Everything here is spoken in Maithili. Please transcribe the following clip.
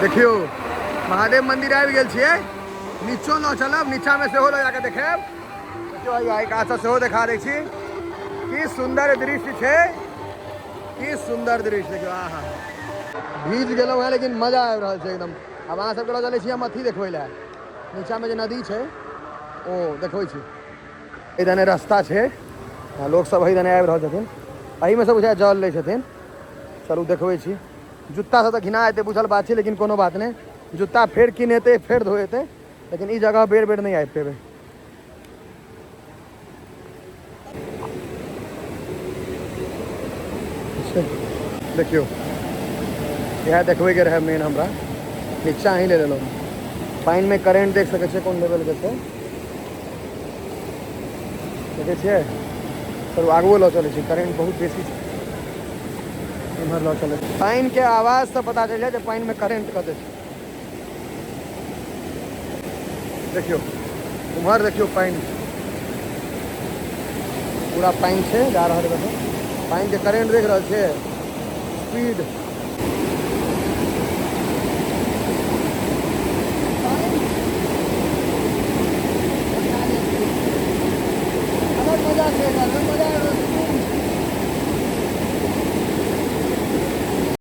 देखियौ, महादेव मंदिर आबि गेल छियै। नीचो लऽ चलब, नीचामे सेहो लऽ जाकऽ देखायब। देखियौ, एहि कातसँ सेहो देखा दै छी। की सुन्दर दृश्य छै, की सुन्दर दृश्य। देखियौ, आहा, भीज गेलहुँ हेँ, लेकिन मजा आबि रहल छै एकदम। आब अहाँ सबके लऽ चलै छी हम अथी देखबै लए, नीचामे जे नदी छै ओ देखबै छी। एहि दने रास्ता छै, लोक सब एहि दने आबि रहल छथिन, एहिमे सब बुझाय जल लै छथिन। चलू देखबै छी। जुत्ता सब तऽ घिना हेतै, बुझल बात छै, लेकिन कोनो बात नहि, जुत्ता फेर किनेतै, फेर धोएतै, लेकिन ई जगह बेर बेर नहि आबि पेबै। देखियौ, इएह देखबैके रहै मेन हमरा, नीचा ही ले लेलहुँ। पानिमे करेंट देख सकै छियै कोन लेवलके छै, देखै छियै? चलू, आगुओ लऽ चलै छी, करेंट बहुत बेसी छै। इम्हर लऽ चलै। पानिके आवाजसँ पता चलि जाय जे पानिमे करेंट कते छै। देखियौ, उम्हर देखियौ, पानि पूरा पानि छै जा रहल। कतौ पानिके करेंट देख रहल छियै? स्पीड।